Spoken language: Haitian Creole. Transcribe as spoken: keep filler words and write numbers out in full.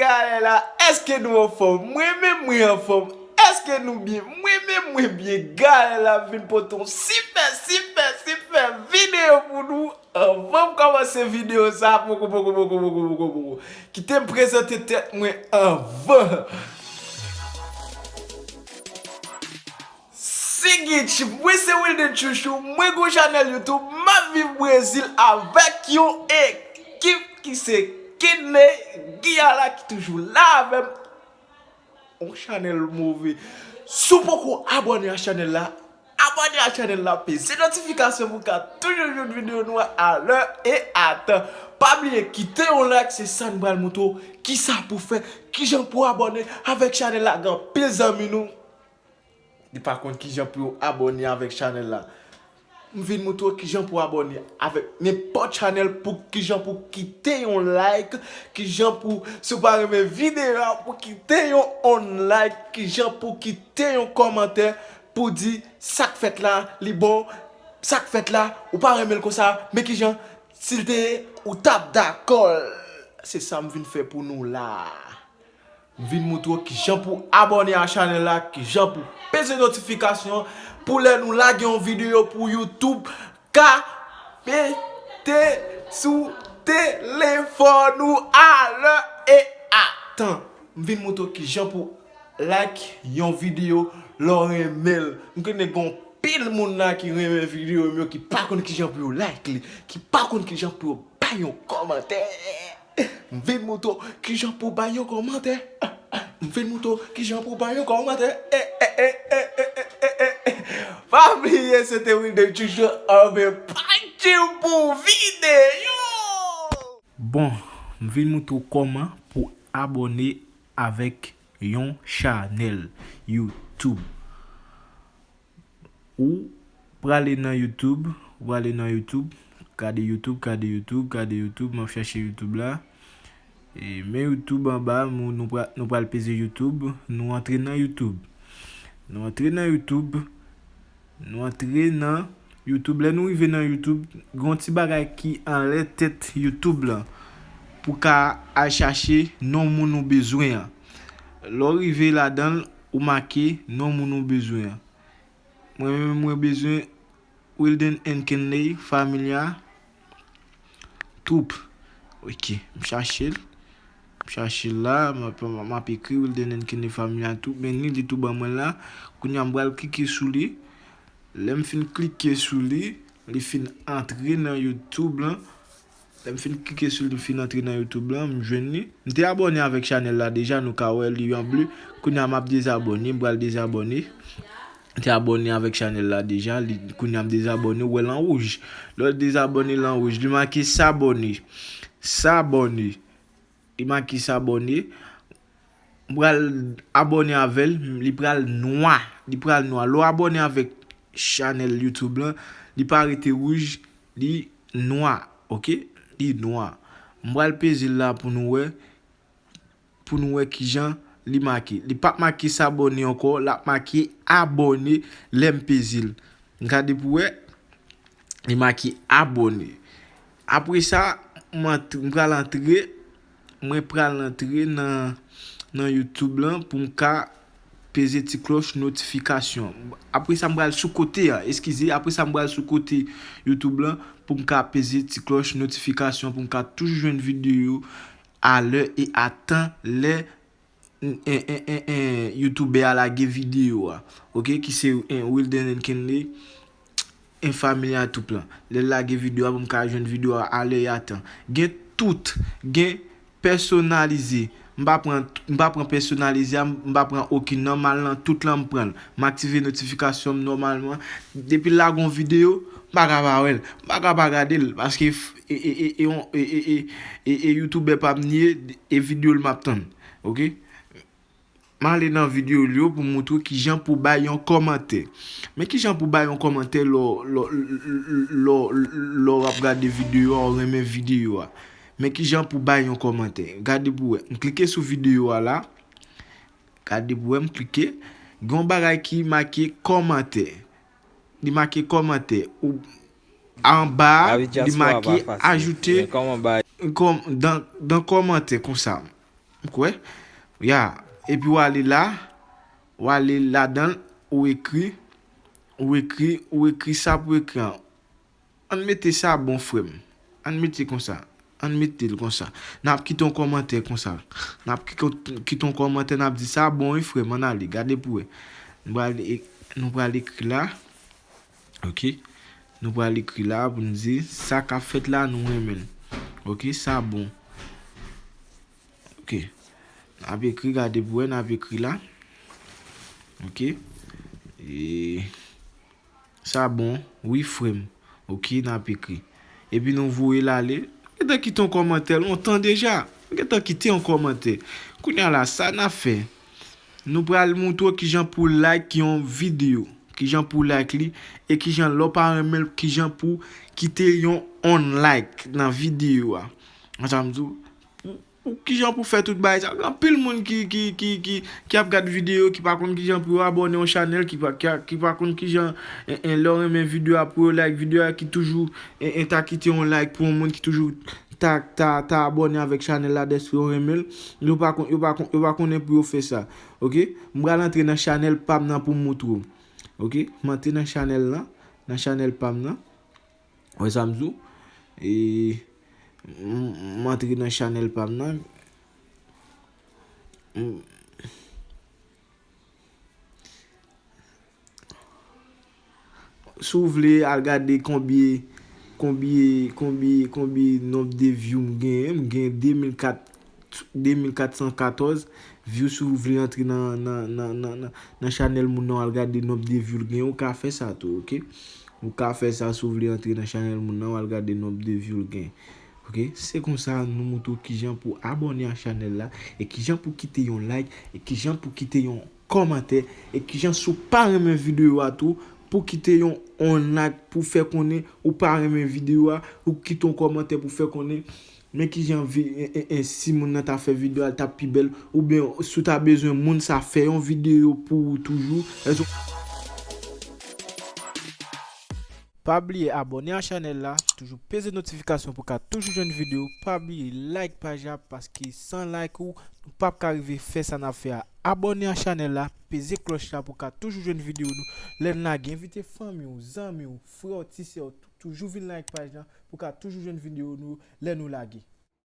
Gade la, èske nou anfòm? Mwen menm, mwen anfòm. Èske nou byen? Mwen menm, mwen byen. Gade la, m vin pote yon sipè, sipè, sipè videyo pou nou. Anvan m kòmanse videyo sa, poko, poko, poko, poko, poko, poko. Kite m prezante tèt mwen anvan. Seguinte, mwen se Wilden Chouchou, mwen gon chanèl YouTube, m ap viv Brezil avèk yon ekip ki se Kenley Guiala ki toujou la avè m. On chanèl move. Si w poko abòne a chanèl la, abòne a chanèl la, peze notifikasyon pou w ka toujou jwenn videyo nou a lè e a tan. Pa bliye kite yon like, se sa n pral montre w kisa pou w fè, kijan pou w abòne avèk chanèl la, gen anpil zanmi nou li pa konn kijan pou yo abòne avèk chanèl la. M vin montre w kijan pou abòne avèk nenpòt chanèl, pou kijan pou kite yon like, kijan pou, si w pa renmen videyo a, pou kite yon unlike, kijan pou kite yon kòmantè pou di sa k fèt la, li bon, sa k fèt la, ou pa renmen l konsa, men kijan, si l te ye, ou t ap dakò l. Se sa m vin fè pou nou la. M vin montre w kijan pou abòne a chanèl la, kijan pou peze notifikasyon pou lè nou lage yon videyo pou YouTube ka pete sou telefòn ou a lè e a tan. M vin montre w kijan pou like yon videyo lè w renmen l. M konnen gen anpil moun la ki renmen videyo m yo, ki pa konn kijan pou yo like li, ki pa konn kijan pou yo bay yon kòmantè. M vin montre w kijan pou bay yon kòmantè. M vin montre w kijan pou bay yon kòmantè. Eh, eh, eh, eh, eh, eh, eh, eh. Pa bliye, se te Wilden Chouchou, anben pati pou videyo. Bon, m vin montre w kòman pou abòne avèk yon chanèl YouTube. Ou prale nan YouTube, ou prale nan YouTube, gade YouTube, gade YouTube, gade YouTube, m ap chache YouTube la. E, men YouTube anba, nou, nou pra-, nou pral peze YouTube, nou antre nan YouTube. Nou antre nan YouTube, nou antre nan YouTube. Lè nou rive nan YouTube, gen yon ti bagay ki anlè tèt YouTube lan pou ka al chache non moun ou bezwen an. Lè w rive ladan l, ou make non moun ou bezwen an. Mwen menm, mwen bezwen Wilden and Kenley, Familya, Troupe. Ok, m chache l. M chache l la, m ap, m ap ekri Wilden and Kenley, Familya, Troupe. Men li, li tou ban mwen la. Kounye a, m pral klike sou li. Lè m fin klike sou li, li fin antre nan YouTube lan. Lè m fin klike sou li, m fin antre nan YouTube lan, m jwenn li. M te abòne avèk chanèl la deja, nou ka wè li an ble. Kounye a m ap dezabòne, m pral dezabòne. M te abòne avèk chanèl la deja, li, kounye a m dezabòne, ou wè l an wouj. Lè w dezabòne, l an wouj, li make s'abonner. S'abonner. Li make s'abonner. M pral abòne avè l, li pral nwa. Li pral nwa. Lè w abòne avèk chanèl YouTube lan, li pa rete wouj, li nwa, ok? Li nwa. M pral peze l la pou nou wè, pou nou wè kijan li make. Li p ap make s'abonner ankò, l ap make abòne lè m peze l. Gade pou wè, li make abòne. Apre sa, m ant-, m pral antre, mwen pral antre nan, nan YouTube lan pou m ka peze ti klòch notifikasyon. Apre sa, m pral sou kote a, eskize, apre sa, m pral sou kote YouTube lan pou m ka peze ti klòch notifikasyon pou m ka toujou jwenn videyo a lè e a tan lè en, en, en, en, YouTuber a lage videyo a, ok, ki se en, Wilden and Kenley, en, Familya, Troupe lan. Lè l lage videyo a pou m ka jwenn videyo a a lè e a tan. Gen tout, gen pèsonalize. M pa pran, m pa pran pèsonalize a, m pa pran okenn nan, m al nan tout lan m pran l. M aktive notifikasyon m nòmalman. Depi l lage yon videyo, m pa ka pa wè l. M pa ka pa gade l, paske f-, e, e, e, e, yon, e, e, e, e, e YouTuber pa m li ye, e videyo l m ap tann. Ok? M ale nan videyo l yo pou m montre w kijan pou bay yon kòmantè. Men kijan pou bay yon kòmantè lè w, lè w, lè w, lè w ap gade videyo a, w renmen videyo a. Men kijan pou bay yon kòmantè. Gade pou w wè. M klike sou videyo a la. Gade pou w wè, m klike. Gen yon bagay ki make kòmantè. Li make kòmantè. Ou, anba a, li make ajoute kòm-, dan, dan kòmantè konsa. M kwè. Ya. Epi w ale la, w ale ladan l, ou ekri, ou ekri, ou ekri sa pou ekri an. Ann mete sa bon, frè m. Ann mete konsa. Ann mete l konsa. N ap kite yon kòmantè konsa. N ap ki-, kite yon kòmantè, n ap di sa bon, wi, frè m, ann ale, gade pou wè. Nou pral e-, nou pral ekri la. Ok. Nou pral ekri la pou n di sa k ap fèt la, nou renmen l. Ok, sa bon. Ok. N ap ekri, gade pou wè, n ap ekri la. Ok. E sa bon, wi, frè m. Ok, n ap ekri. Epi nou voye l ale. Gentan kite yon kòmantè lontan deja. Gentan kite yon kòmantè. Kounye a la, sa n ap fè. Nou pral moutre w kijan pou like yon videyo. Kijan pou like li. E kijan lè w pa renmen l, kijan pou kite yon unlike nan videyo a. An sa m di w, pou, pou kijan pou fè tout bagay sa. Gen anpil moun ki, ki, ki, ki, ki ap gad videyo, ki pa konn kijan pou yo abòne yon chanèl, ki pa, ki, ki pa konn kijan, en, en, lè w renmen videyo a, pou yo like videyo a, ki toujou, en, en, ta kite yon like pou yon moun ki toujou ta, ta, ta abòne avèk chanèl la, dèske yo renmen l. Yo pa kon-, yo pa kon-, yo pa konnen pou yo fè sa. Ok? M pral antre nan chanèl pa m nan pou m moutre w. Ok? M antre nan chanèl lan, nan chanèl pa m nan. Wè sa m di w? E, m, m antre nan chanèl pa m nan. M, si w vle al gade konbyen, konbyen, konbyen, konbyen nonb de view m genyen, m gen de mil kat, de mil kat san katòz view. Si w vle antre nan, nan, nan, nan, nan, nan chanèl moun nan, w al gade nonb de view l genyen, ou ka fè sa tou, ok? Ou ka fè sa si w vle antre nan chanèl moun nan, w al gade nonb de view l genyen. Ok? Se konsa nou moutre w kijan pou abòne a chanèl la, e kijan pou kite yon like, e kijan pou kite yon kòmantè, e kijan si w pa renmen videyo a tou, pou kite yon, yon like pou fè konnen ou pa renmen videyo a, ou kite yon kòmantè pou fè konnen men kijan vi-, en, en, en, si moun nan ta fè videyo a, l t ap pi bèl, oubyen si w ta bezwen moun sa fè yon videyo pou ou toujou, èske w Pa bliye abòne a chanèl la, toujou peze notifikasyon pou ka toujou jwenn videyo. Pa bliye like paj la, paske san like ou, nou p ap ka rive fè sa n ap fè a. Abòne a chanèl la, peze klòch la pou ka toujou jwenn videyo nou. Lè n lage, envite fanmi w, zanmi w, frè w, ti sè w, tou-, toujou vin like paj la pou ka toujou jwenn videyo nou lè nou lage.